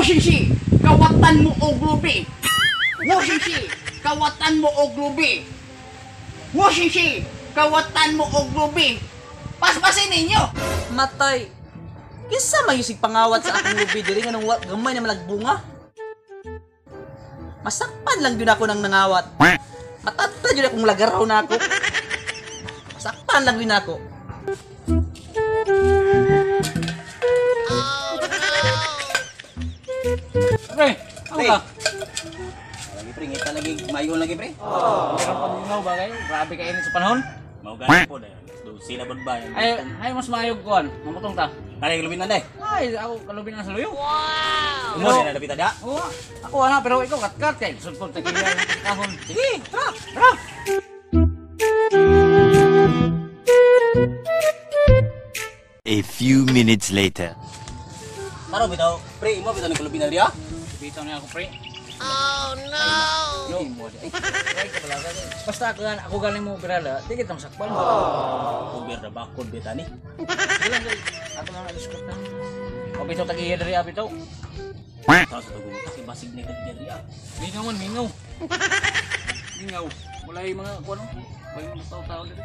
Woshishi, kawatan mo og lubi. Woshishi, kawatan mo og lubi. Woshishi, kawatan mo og lubi. Paspasin ninyo. Matay. Kinsa man yung pangawat sa akong lubi diri nganong wa gamay na malagbunga? Masakpan lang gyud ako nang nangawat. Matadta gyud akong lagaraw na ako. Masakpan lang gyud ako. Pre, ano ka? Lagi pre, ngita lagi mayon lagi pre. Meron pag mingaw ba kayo? Grabe ka init sa panahon. Mao gani po dayon. Do sila bud ba? Ay, ay mas maayog kuan. Mamutong ta. Kaya lubin na day. Ay, ako kalubin na sa luyo. Mo na dapat ada. Oo, ako ana pero ikaw katkat kay sudpod ta kaya kahon. Sige, tara. Tara. A few minutes later. Tara bitaw, pre, imo bitaw ni kulubin na diya. Bitaw na ako, pre. Oh no. Ay, kabalaga. Basta ako gan ako galing mo birala, di kita masakpan. Uber na bakod bita ni. Wala kay ako na na-script na. O bitaw tag-iya diri ah, bitaw. Tara sa tugon kasi basig ni tag diya. Mingaw man, mingaw. Mingaw. Wala yung mga kuan. Wala yung mga tao-tao diri.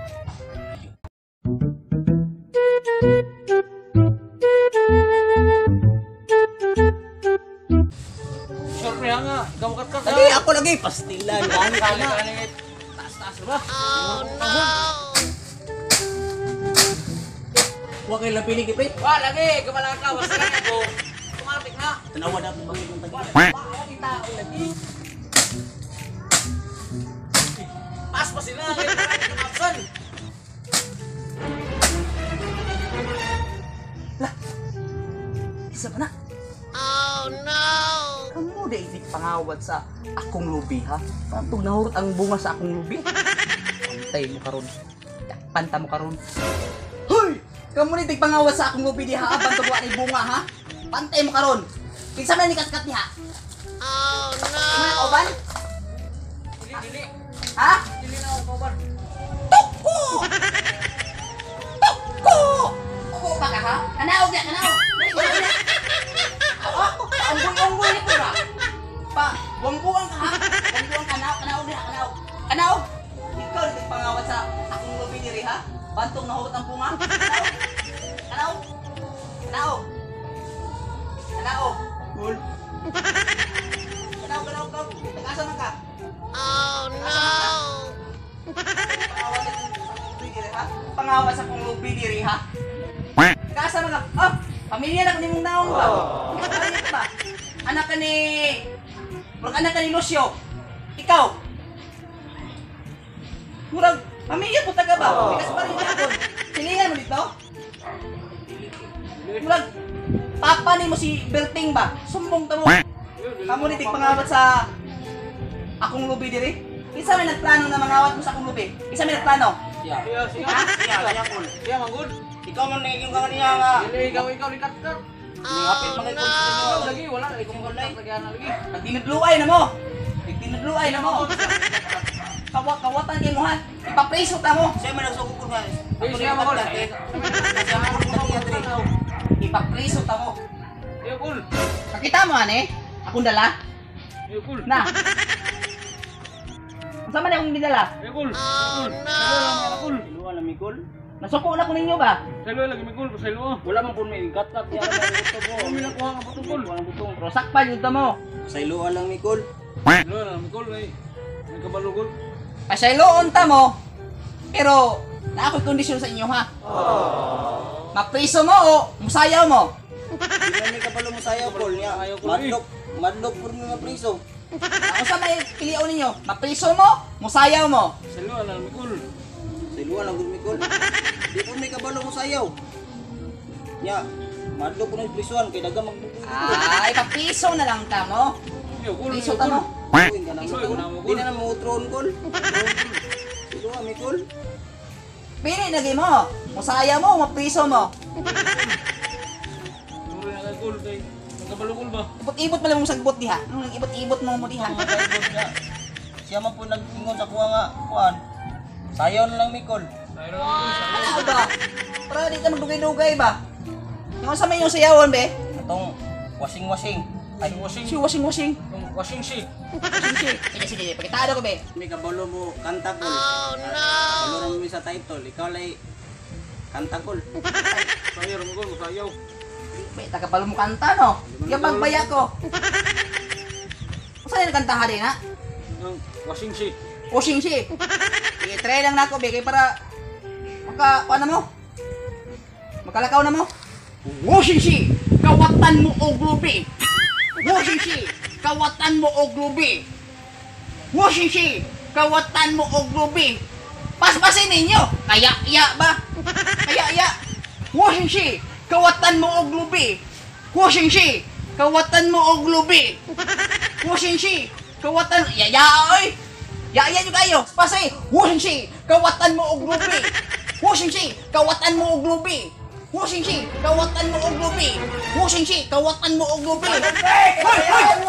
Sure, pre, nga. Ikaw katkat. Lagi ako lagi pastilan gani Kali na. kali taas-taas ba? Oh no. Wa kay lapili ki pre. Wa lagi kabalaka basta lang ako. Tumatik na. Tanawa na akong bangit ng tag. Wa lagi tao lagi. Pas pa sila kay kapsan. Isa pa na. Oh no. Kamu di itik pangawat sa akong lubi ha. Pantog nahurot ang bunga sa akong lubi. Pantay mo karon. Panta mo karon. Hoy! Kamu ni pangawat sa akong lubi diha bantog wa ni bunga ha. Pantay mo karon. Kinsa man ni katkat niha? Oh no. Mga kauban? Dili dili. Ha? Dili na ako kauban. Tukko! Tukko! Upo pa ka ha? Kanaog na, kanaog. Dali, kanaog na. Oo, paunggoy-unggoy ni po ba? Pa, wangbuang ka ha? Wangbuang ka, kanaog, kanaog na, kanaog. Kanaog! Ikaw na pangawat sa akong lubi diri ha? Bantong nahurot ang bunga. Kanaog! Kanaog! Kanaog! Kanaog! Cool. Kanaog, kanaog, kanaog. Nag-asa man ka? Oh no! Pangawat sa kong lubi diri ha? Kaasa mga, oh, pamilya na kanimong naong ba? Pamilya ka ba? Anak ka ni, murag anak ka ni Lucio. Ikaw. Murag, pamilya po taga ba? Bikas pa rin ako. Silingan mo dito? Murag, papa ni mo si Berting ba? Sumbong ta mo. Kamu ni pangawat sa akong lubi diri? Kinsa may nagplano na mangawat mo sa akong lubi? Kinsa may nagplano? Siya. Siya siya. Siya, siya kul. Siya manggod. Ikaw man nang yung niya nga. Dili ikaw ikaw ni katkat. Hapit man kay Ikaw lagi wala ikaw mo katkat lagi ana lagi. Nagtinudluay na mo. Nagtinudluay na mo. Kawatan kay mo ha. Ipapreso ta mo. Siya man nagsuko ko nga. Ay, siya manggod. Siya man nagsuko. Ipapreso ta mo. Iyo kul. Pakita mo ane. Akong dala. Iyo kul. Na. Unsa man akong gidala? Iyo kul. Oh no. Kul. Iluwa na mikol. Nasuko na ko ninyo ba? Selo lagi mi kul, selo. Wala man pud may katkat niya lang ko. Kami lang kuha nga butong kul. Wala butong. Pero sakpan yun ta mo. Sa iluwa lang mikol. Selo lang mi kul ay. May kabalugol. Pasayloon ta mo. Pero na ako'y kondisyon sa inyo ha. Mapriso mo o musayaw mo. Di man may kabalo mo sayaw kol niya. Madlok, madlok pud nga priso. Ako sa may pilion ninyo, mapriso mo, musayaw mo. Selo lang mi kul. Sa iluwa lang gud mikol. Di pud may kabalo mo sayaw. Nya, madlok pud ang prisuan kay daga magbubuo. Ay, papriso na lang ta mo. Iyo kul. Priso ta mo. Uy, ka na mo. Di na mo utron kol. Sa iluwa mikol. Pili na mo. Musayaw mo, mapriso mo. Suro na kay kul kay may kabalugol ba? Ibot-ibot man lang mong sagbot diha. Anong ibot-ibot mo mo diha? Siya man po nag-ingon sa kuha nga, kuan. Sayaw na lang mikol. Selo lang mi kul. Ano ba? Para di ka magdugay-dugay ba? Yung sa may yung sayawan be? Atong wasing-wasing. Ay, Washing. si washing washing. Washing si. Washing si. Sige sige, pakita ko be. May kabalo mo kanta kol. Oh no. Kabalo ra mi sa title, ikaw lay kanta kol. Sayo ra mo kol, sayaw. Be, tagabalo mo kanta no. Yung pagbaya ko. Usa na kanta ha din ha? Ang washing si. Washing si. Sige, try lang nako be kay para maka kuan na mo. Makalakaw na mo. Washing si. Kawatan mo og lubi. Washing si. Kawatan mo og lubi. Washing si. Kawatan mo og lubi. Paspasin ninyo. Kaya ya ba? Kaya ya. Washing si. Kawatan mo og lubi. Washing si. Kawatan mo og lubi. Washing si. Kawatan ya ya oy. Ya ya jud kayo. Pasay. Washing si. Kawatan mo og lubi. Washing si. Kawatan mo og lubi. Washing si. Kawatan mo og lubi. Washing si. Kawatan mo og lubi. Hoy hoy.